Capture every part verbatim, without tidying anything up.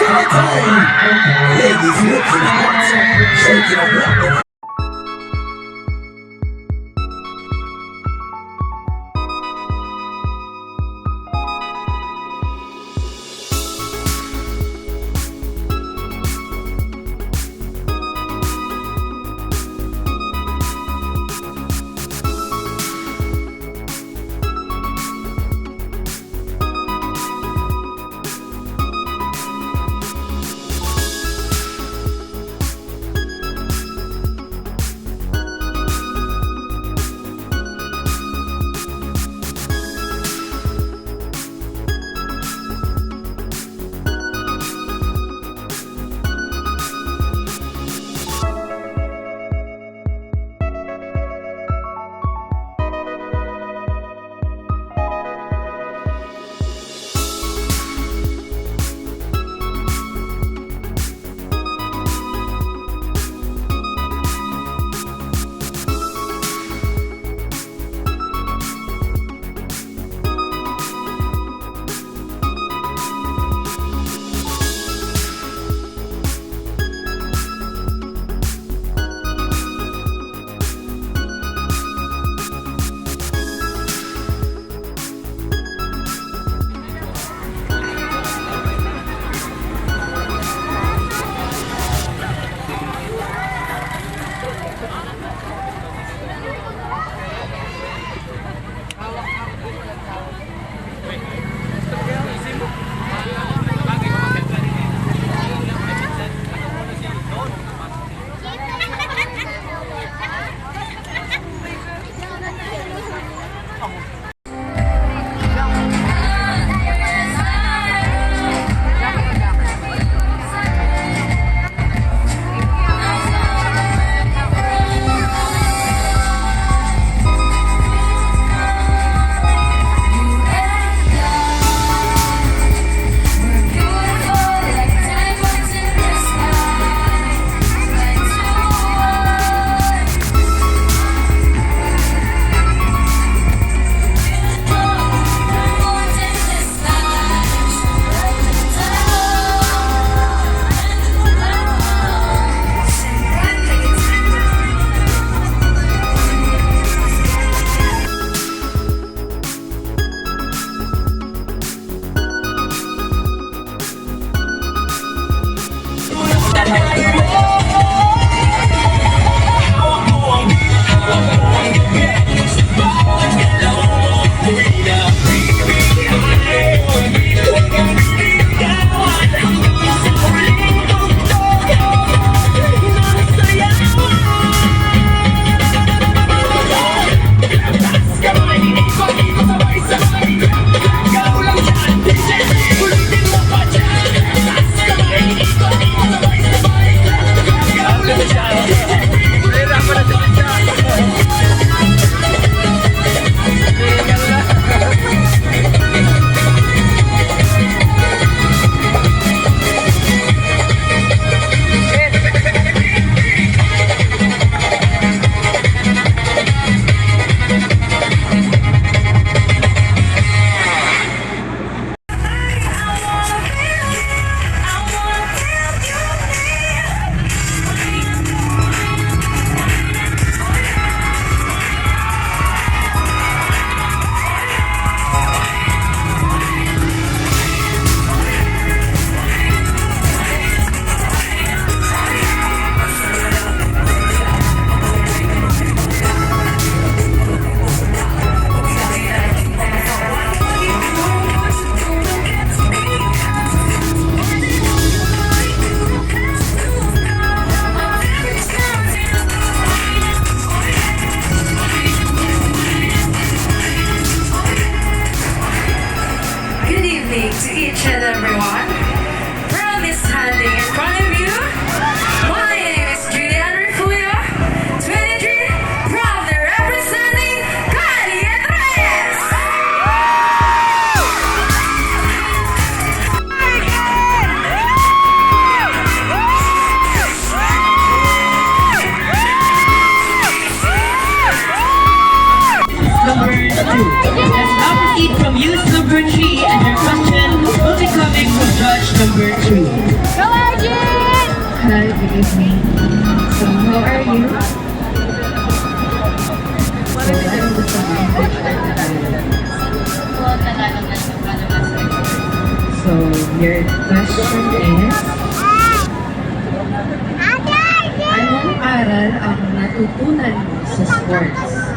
Ladies looking hot, shaking up. Good evening to each and everyone. Proudly standing in front of you, my name is Julian Refugio, twenty-three, proudly representing Cali and Reyes. Number two. Let's now proceed from youth number three, and your question will be coming from judge number three. So, how are you? So, your question is, anong aral ang natutunan mo sa sports?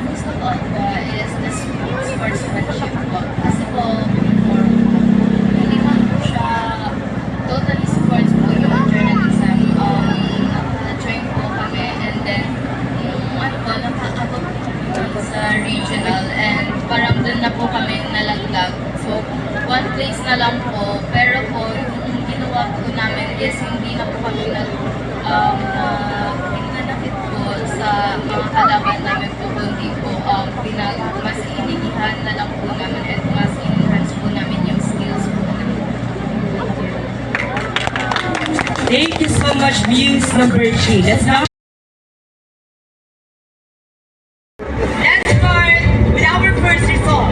First of all po is the sportsmanship po. Kasi po, before, hindi man po siya totally sports po yung journalism. Um, nag-train po kami, and then, yung ano po, nakaabot po kami sa regional, and parang dun na po kami nalaglag. So, one place na lang po. Pero po, yung ginawa po namin is hindi na po kami nag, um, ah, pinanakit po sa mga kalaban namin po, kundi po, um, pinag-, mas inigihan na lang po namin at mas in-enhance po namin yung skills po namin. Thank you so much, Muse number three. Let's now Let's start with our first result.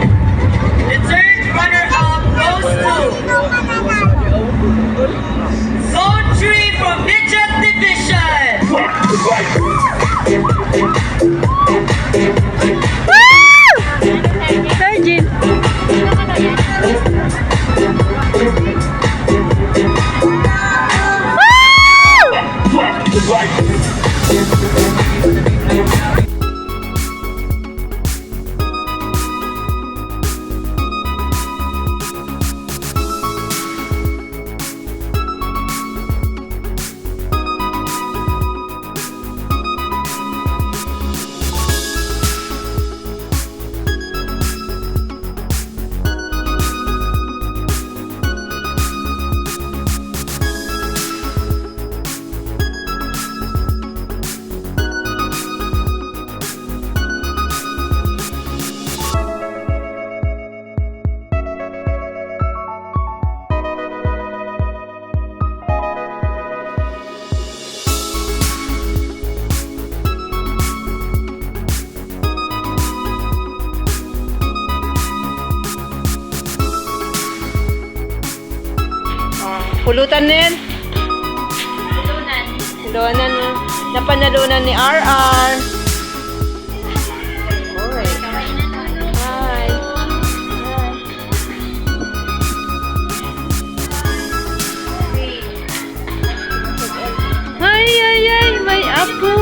The third runner-up goes to Zone three from Midget Division. Woo! Virgin. Woo! Pulutan nin? Pulunan. Pulunan, no? Napanalunan ni R R. Oy. Hi. Hi. Ay, ay, ay, may apo.